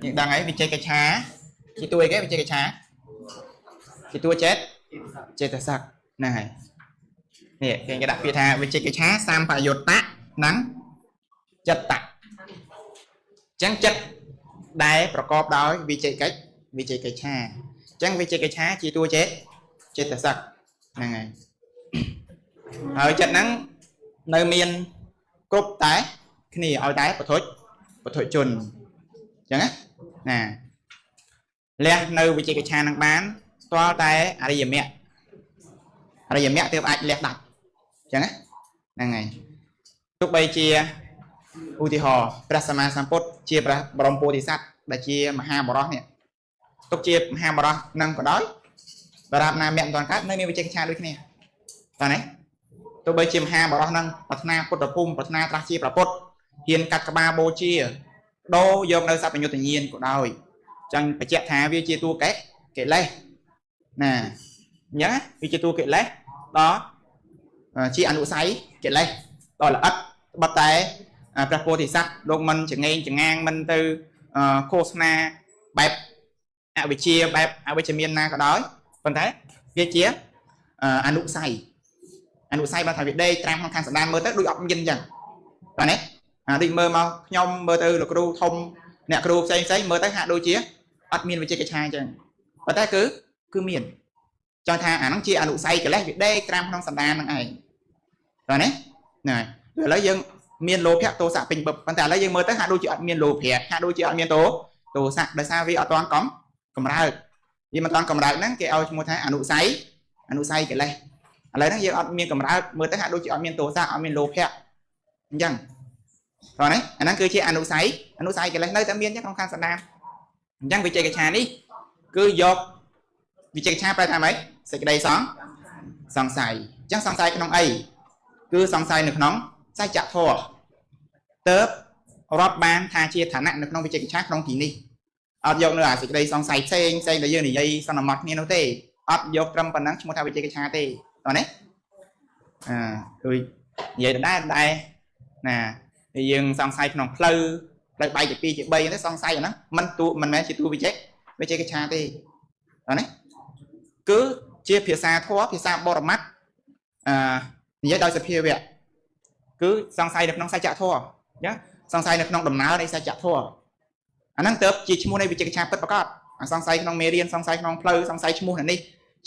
យើងដឹងហើយវិជ័យកិច្ឆាជាតួអីគេវិជ័យកិច្ឆាជាតួចេតចេតសិកហ្នឹងហើយនេះគេដាក់ពាក្យថាវិជ័យកិច្ឆាសម្បយុត្តៈនិងចិត្តៈអញ្ចឹងចិត្តដែលប្រកបដោយវិជ័យកិច្ចវិជ័យកិច្ឆាអញ្ចឹងវិជ័យកិច្ឆាជាតួចេតចេតសិកហ្នឹងហើយហើយចិត្តហ្នឹងនៅមានគ្រប់តែគ្នាឲ្យតែពធុជពធុជនអញ្ចឹងណាណាលះនៅវិជ័យកិច្ឆានឹងបានទាល់តែអរិយមគ្គអរិយមគ្គទើបអាចលះដាច់អញ្ចឹងណាហ្នឹងហើយទោះបីជាឧទាហរណ៍ព្រះសម្មាសម្ពុទ្ធជាព្រះបរមពោធិសត្វដែលជាមហាបរោះនេះទុកជាមហាបរោះនឹងក៏ដោយដរាបណាមគ្គមិនទាន់កើតនៅមានវិជ័យកិច្ឆាដូចគ្នាតើណាទោះបីជាមហាបរោះនឹងប្រាថ្នាពុទ្ធភូមិប្រាថ្នាត្រាស់ជាព្រះពុទ្ធហ៊ានកាត់ក្បាលបូជាដូរយកនៅសព្វញ្ញុតញ្ញាណក៏ដោយចឹងបញ្ជាក់ថាវាជាតួកេកិលេសណាអញ្ចឹងវាជាតួកិលេសដល់ជាអនុស័យកិលេសដល់ល្អិតត្បិតតែព្រះពោធិសត្វលោកមិនចងេងចងាងមិនទៅឃោសនាបែបអវិជ្ជាបែបអវិជ្ជមានណាក៏ដោយប៉ុន្តែវាជាអនុស័យអនុស័យបើថាវាដេកត្រាំក្នុងខាងសន្តានមើលទៅដូចអត់មានអញ្ចឹងបាទនេះអាដូចមើលមកខ្ញុំមើលទៅលោកគ្រូធំអ្នកគ្រូផ្សេងផ្សេងមើលទៅហាក់ដូចជាអត់មានវិជ្ជាកិច្ឆាអញ្ចឹងប៉ុន្តែគឺគឺមានចង់ថាអាហ្នឹងជាអនុស័យកិលេសវាដេកត្រាំក្នុងសន្តានហ្នឹងឯងបាទនេះហ្នឹងហើយឥឡូវយើងមានលោភៈទោសៈពេញបឹបប៉ុន្តែឥឡូវយើងមើលទៅហាក់ដូចជាអត់មានលោភៈហាក់ដូចជាអត់មានទោទោសៈដោយសារវាអត់ទាន់កំកម្រើកវាមិនទាន់កម្រើកហ្នឹងគេឲ្យឈ្មោះថាអនុស័យអនុស័យកិលេសឥឡូវហ្នឹងយើងអត់មានកម្រើកមើលទៅហាក់ដូចជាអត់មានទោសៈអត់មានលោភៈអញ្ចឹងតោះនេះអាហ្នឹងគឺជាអនុស័យអនុស័យកិលេសនៅតែមានក្នុងខាងសន្តានអញ្ចឹងវិជ័យកិច្ឆានេះគឺយកវិជ័យកិច្ឆាប្រែថាម៉េចសេចក្តីសង្សង្ស័យអញ្ចឹងសង្ស័យក្នុងអីគឺសង្ស័យនៅក្នុងសច្ចធម៌ទៅរាប់បានថាជាឋានៈនៅក្នុងវិជ័យកិច្ឆាក្នុងទីនេះអត់យកនៅអាសេចក្តីសង្ស័យផ្សេងផ្សេងដែលយើងនិយាយសន្មត់គ្នានោះទេអត់យកត្រឹមប៉ុណ្ណឹងឈ្មោះថាវិជ័យកិច្ឆាទេតោះនេះអឺដូចនិយាយដដែលដែរណាយើងសង្ស័យក្នុងផ្លូវផ្លូវបែកជា2ជា3ទៅសង្ស័យអាហ្នឹងមិនតួមិនមែនជាតួវិជ័យវិជ័យកិច្ឆាទេតោះនេះគឺជាភាសាធម៌ភាសាបរមត្តអឺនិយាយដោយសភាវៈគឺសង្ស័យនៅក្នុងសច្ចធម៌ណាសង្ស័យនៅក្នុងដំណើរនៃសច្ចធម៌អាហ្នឹងទៅជាឈ្មោះនៃវិជ័យកិច្ឆាពិតប្រាកដអាសង្ស័យក្នុងមេរៀនសង្ស័យក្នុងផ្លូវសង្ស័យឈ្មោះនេះ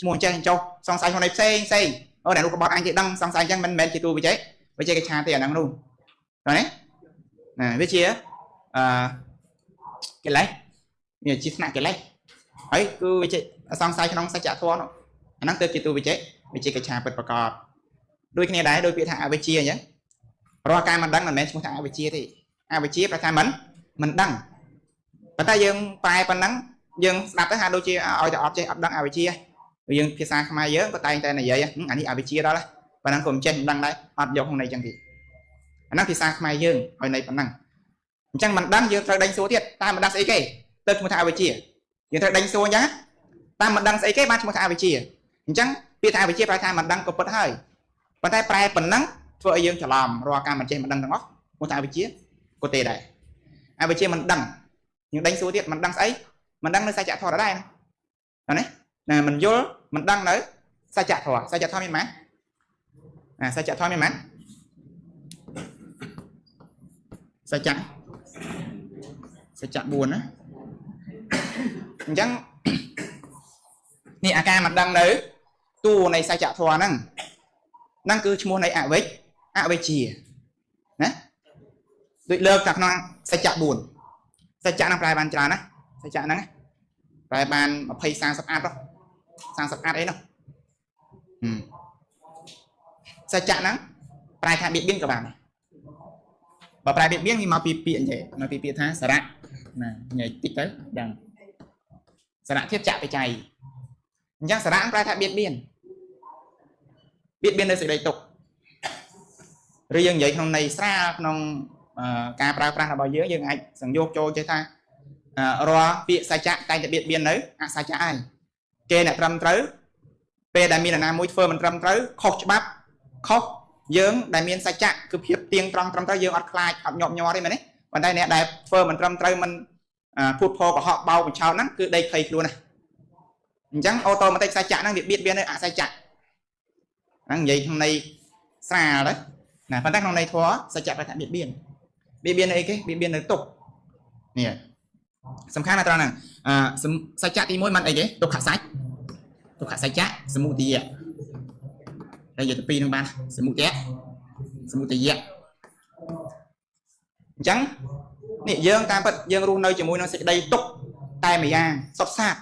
ឈ្មោះចេះចុះសង្ស័យក្នុងនៃផ្សេងផ្សេងអូអ្នកនោះក្បត់អញគេដឹងសង្ស័យអញ្ចឹងមិនមែនជាតួវិជ័យវិជ័យកិច្ឆាទេអាហ្នឹងនោះតើណាណាវាជាអឺកិលេសវាជាថ្នាក់កិលេសហើយគឺវិជ័យសង្ស័យក្នុងសច្ចធម៌នោះអាហ្នឹងទៅជាតួវិជ័យវិជ័យកិច្ឆាពិតប្រាកដដូចគ្នាដែរដោយពាក្យថាអវិជ្ជាអញ្ចឹងរាល់ការមិនដឹងមិនមែនឈ្មោះថាអវិជ្ជាទេអវិជ្ជាប្រែថាមិនមិនដឹងប៉ុន្តែយើងប្រែប៉ុណ្ណឹងយើងស្ដាប់ទៅហាក់ដូចជាឲ្យតែអត់ចេះអត់ដឹងអវិជ្ជាយើងភាសាខ្មែរយើងក៏តែងតែនិយាយអានេះអវិជ្ជាដល់ប៉ុណ្ណឹងក៏មិនចេះមិនដឹងដែរអត់យកក្នុងន័យចឹងទេអាហ្នឹងភាសាខ្មែរយើងឲ្យន័យប៉ុណ្ណឹងអញ្ចឹងមិនដឹងយើងត្រូវដេញសួរទៀតតើមិនដឹងស្អីគេទៅឈ្មោះថាអវិជ្ជាយើងត្រូវដេញសួរអញ្ចឹងតើមិនដឹងស្អីគេបានឈ្មោះថាអវិជ្ជាអញ្ចឹងពាក្យថាអវិជ្ជាប្រែថាមិនដឹងក៏ពិតហើយប៉ុន្តែប្រែប៉ុណ្ណឹងធ្វើឲ្យយើងច្រឡំរាល់ការមិនចេះមិនដឹងទាំងអស់ឈ្មោះថាអវិជ្ជាក៏ទេដែរអវិជ្ជាមិនដឹងយើងដេញសួរទៀតមិនដឹងស្អីមិនដឹងនៅសច្ចធម៌ដដែលណាណាណាមិនយល់មិនដឹងនៅសច្ចធម៌សច្ចធម៌មានប៉ុន្មានណាសច្ចធម៌មានប៉ុន្មានសច្ចៈសច្ចៈ4ណាអញ្ចឹងនេះអាការមិនដឹងនៅតួនៃសច្ចធម៌ហ្នឹងហ្នឹងគឺឈ្មោះនៃអវិជ្ជអវិជ្ជាណាដូចលើកថាក្នុងសច្ចៈ4សច្ចៈហ្នឹងប្រែបានច្រើនណាសច្ចៈហ្នឹងប្រែបាន20 30អាត់30អាត់អីនោះសច្ចៈហ្នឹងប្រែថាបៀតបៀនក៏បានដែរបើប្រែបៀតបៀនវាមកពីពាក្យអញ្ចឹងមកពីពាក្យថាសារៈណាញ៉ៃតិចទៅដឹងសារៈធាតុចៈបច្ច័យអញ្ចឹងសារៈប្រែថាបៀតបៀនបៀតបៀននៅសេចក្តីទុក្ខឬយើងនិយាយក្នុងន័យស្រាលក្នុងការប្រើប្រាស់របស់យើងយើងអាចសង្យោគចូលចេះថារាល់ពាក្យសច្ចៈតែងតែបៀតបៀននៅអសច្ចៈឯងគេអ្នកត្រឹមត្រូវពេលដែលមាននរណាមួយធ្វើមិនត្រឹមត្រូវខុសច្បាប់ខុសយើងដែលមានសច្ចៈគឺភាពទៀងត្រង់ត្រឹមត្រូវយើងអត់ខ្លាចអត់ញាប់ញ័រទេមែនទេប៉ុន្តែអ្នកដែលធ្វើមិនត្រឹមត្រូវមិន ភូតផលកុហកបោកបញ្ឆោតហ្នឹងគឺដីភ័យខ្លួនណាអញ្ចឹង automatic សច្ចៈហ្នឹងវាបៀតបៀននៅអសច្ចៈហ្នឹងនិយាយក្នុងន័យស្រាលទៅណាប៉ុន្តែក្នុងន័យធម៌សច្ចៈប្រថាបៀតបៀនបៀតបៀននៅអីគេបៀតបៀននៅទុក្ខនេះសំខាន់ណាស់ត្រង់ហ្នឹងអឺសច្ចៈទី1មិនអីគេទុក្ខសច្ចទុក្ខសច្ចៈសមុទយៈហើយយកទៅពីរហ្នឹងបានសមុទយៈសមុទយៈអញ្ចឹងនេះយើងតាមពិតយើងរស់នៅជាមួយនឹងសេចក្តីទុក្ខតែម្យ៉ាងសុទ្ធសាធ